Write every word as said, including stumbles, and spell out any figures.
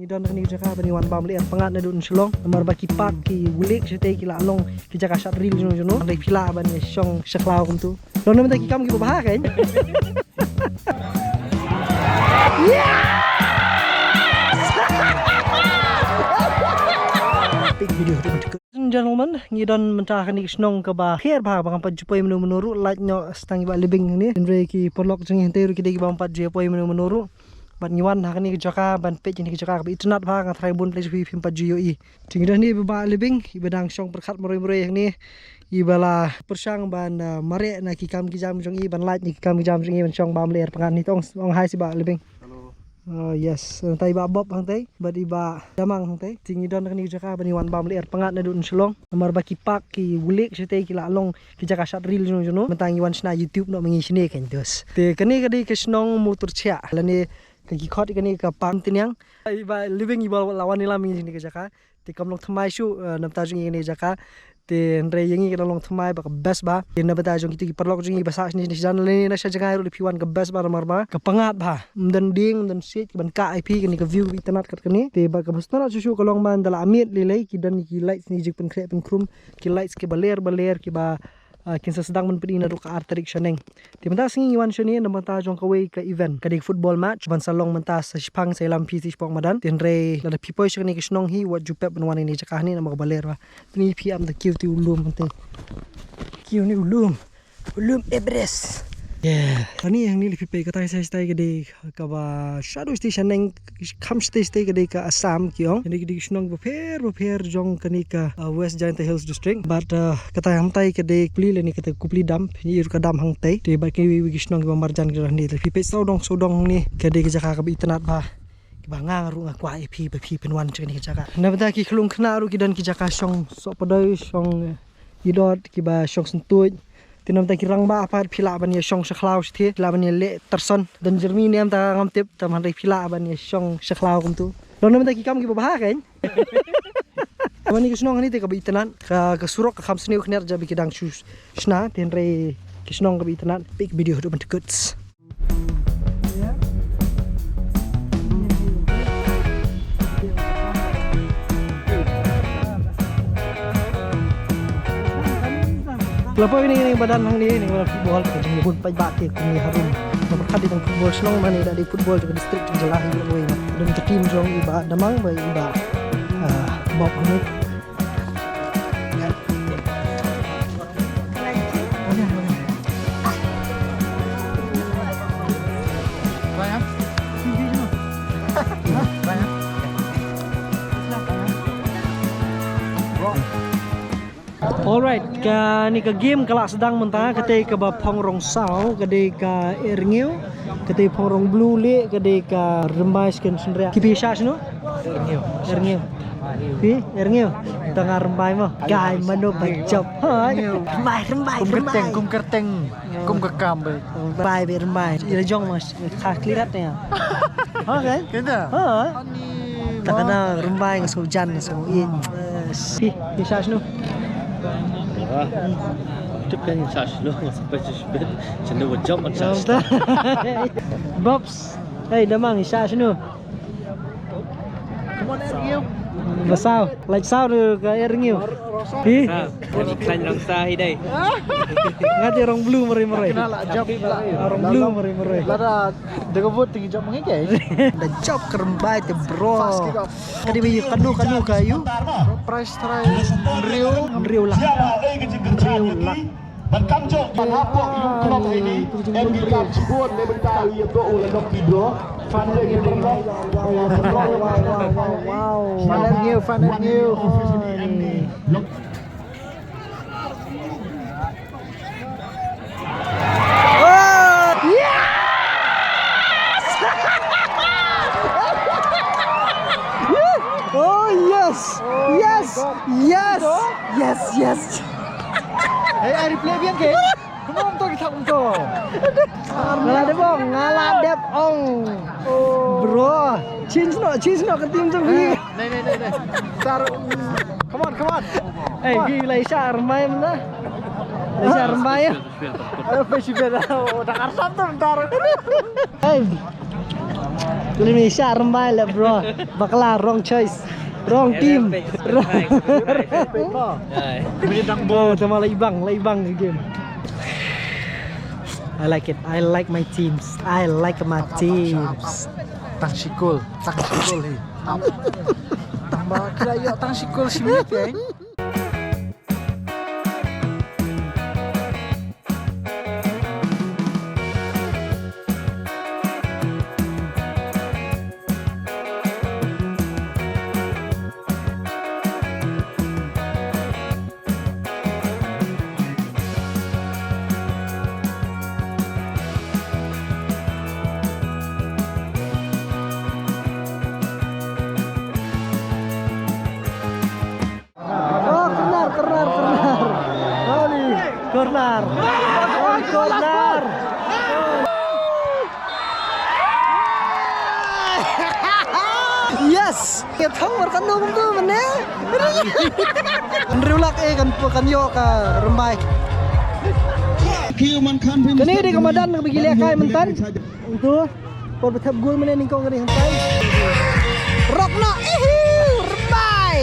Don kane ka jaka ba ngi wan bam lyer pyngngad naduh na Shillong. Namar ba ki park ki wlek shatei ki la long ki jaka shad reel jong jong. Hynrei phi lah ban ïa shong sha khlaw kumtu. Don namar ki kam ki ba bha kan. Yes! Big video. Ladies and gentlemen, ngi don mynta ha kane ka shnong kaba pher bha, ba ngam pat ju poi mano mano ruh, lait noh tang i Bah Libing ne. Hynrei ki paralok jong ngi hangtei ruh ki dei kiba ngam pat ju poi mano mano ruh. Bad ngi wan ha kane ka jaka ban peit ïa kane ka jaka kaba itynnad bha, nga tharai bun phi phim pat ju ïohi. Te ngi don hangne i Bah Libing, iba dang shong pyrkhat marwei marwei hangne. Iba la pyrshang ban, ah, mareh na ki kam ki jam jong i, ban lait na ki kam ki jam jong i, ban shong bam lyer pyngngad ne. Te ong, ong hi sha i Bah Libing. Hello. Oh, yes. Hangtei i Bah Bob hangtei, bad i Bah Damang hangtei. Te ngi don kane ka jaka ba ngi wan bam lyer pyngngad naduh na Shillong. Namar ba ki park ki wlek shatei ki la long ki jaka shad reel jong jong. Mynta ngi wan shna YouTube noh ma ngi shane kan, dos. Te kane ka dei ka shnong Motor Chiah lane ka ki khot kane ka Pang Tniang. I Bah Libing iba la wan ïalam ma ngi shane ka jaka. Te kam long thymmai shuh, eh, na bynta jong ngi kane ka jaka. Te hynrei ïa ngi ka dang long thymmai ba ka best bha. Te na bynta jong kito ki paralok jong ngi ba sah shane shane sha jan lane na sha jngai ruh, lada phi wan ka best bha namar ba ka pyngngad bha. Ym don dieng, ym don siej, ka ban kah ïa phi kane ka view kaba itynnad kat kane. Te ba kaba sngewtynnad shuh shuh ka long ba ynda la miet lei lei ki don ki lights ne jingpynkhreh pynkrum, ki lights kiba ler ba ler kiba, ah, kin sa sdang ban pyni naduh ka ar tarik shaneng. Te mynta ka sngi ngi wan shane na bynta jong kawei ka event, ka dei football match ban sa long mynta sa shiphang sa ïalam phi sa shipok madan. Te hynrei lada phi poi sha kane ka shnong hi wat ju pep ban wan ïa kane ka jaka hangne namar kaba ler bha. Pynban phi ap da kiew te u lum hangtei. Kiew ne u lum. U lum Everest. Yeah. Hangne hangne lada phi peit katai sha shatei ka dei kaba shaduh shatei shaneng, kham shatei shatei ka dei ka Assam ki ong. Kane ka dei ka shnong bapher bapher jong kane ka, uh, West Jaintia Hills District. Bad, uh, katai hangtai ka dei Kupli lane kata Kupli Dam. Phin ïohi ruh ka dam hangtai. Te bad kiwei kiwei ki shnong kiba marjan ki don hangne. Lada phi peit sawdong sawdong hangne ka dei ka jaka kaba itynnad bha. Kiba nga ruh nga kwah ïa phi ba phi phin wan sha kane ka jaka. Na bynta ki khyllung khynnah ruh ki don ki jaka shong sohpdoi, shong, eh, ïadot, kiba shong syntuid. Te na bynta ki rangbah pat phi lah ban ïa shong sha khlaw shatei, phi lah ban ïa leh tyrson. Don jyrmi ne em ta ngam tip, tang hynrei phi lah ban ïa shong sha khlaw kumtu. Don na bynta ki kam kiba bha kan. Kane ka shnong hangne te kaba itynnad, ka, ka surok ka kham sniew khyndiat jab ki dang shu shna, te hynrei ka shnong kaba itynnad, big video haduh ban tykut. La poi kane kane ba don hangne kane ba football ka jingbun paidbah te kumne harum. Ba pyrkhat dei tang football shnong mane da dei football jong ka district jong ka jylla hi lawei na. Don ka team jong i Bah Damang bad i Bah, ah, Bob hangne. Alright, kane ka game ka la sdang mynta, kata kaba phong rong saw ka dei ka Ïarngiew, kata phong rong blue leh ka dei ka Rymbai Secondary. Ki phi shah shano? Ïarngiew. Ïarngiew. Phi Ïarngiew. Tang Rymbai mo. Kai mano ba jop. Hai. Rymbai, Rymbai, Kum Rymbai. Kyrteng, kum kyrteng. Kum ka kam ba. Rymbai, ba Rymbai. Ïa la jong mas. Kha klirat ne. Ha kan? Kita. Ha. Ani. Tak kena Rymbai nga sngewjan nga sngew ïeit. Phi, phi shah shano? Wah. Tip kan shah shano, nga sampai shah shano, shano ba jop shah shano. Bobs. Hey, Damang, shah shano? Ba saw, lait saw ruh ka Ïarngiew. Phi? Khlaiñ rong saw hi dei. Nga te rong blue marei marei. Kena la jop la. Rong blue marei marei. Lada da ka vote te ngi jop ma ngi ke. Da jop ka Rymbai te bro. Fast kick off. Ka dei ba ïa kano kano ka ïa u. Prize try hynriew. Hynriew lak. Hynriew lak. Ban kamjooh ban hapoh ïa u club ïa ini, M D Cup. Shibun ne bynta ïa to u la nok ki draw. Fan Ïarngiew, Fan Ïarngiew, Fan Ïarngiew. Oh, yes! Oh, yes! Yes! Yes! Yes, yes! Hey, I replay biang ke? Kumno to kita kumto? Nga la dep ong, nga la dep ong. Bro, change noh, change noh ka team jong phi. Nei, nei, nei, nei. Tar, come on, come on. Hey, phi la shah Rymbai mynta? La shah Rymbai ïa? Ayo, phi shah Rymbai. Oh, da arsam tu tar. Hey. Kuli ni sha rembai le bro. Bakla wrong choice. Wrong team. Wrong. Ai. Bro, tama la ibang, la ibang ke game. I like it. I like my teams. I like my teams. Tang shikul, tang shikul hi. Tang ba kira yo tang shikul simi peng. Oh, corner, corner, corner. Oli, corner. Oli, corner. Yes. Ke thong mar kan nong tu mane. Hynriew lak eh kan kan yo ka rembai. Kane de ka madan ka bagi le kai mentan. Itu. Por ba thep gol mane nyngkong ka dei hangtai. Rok noh, ihu, rembai.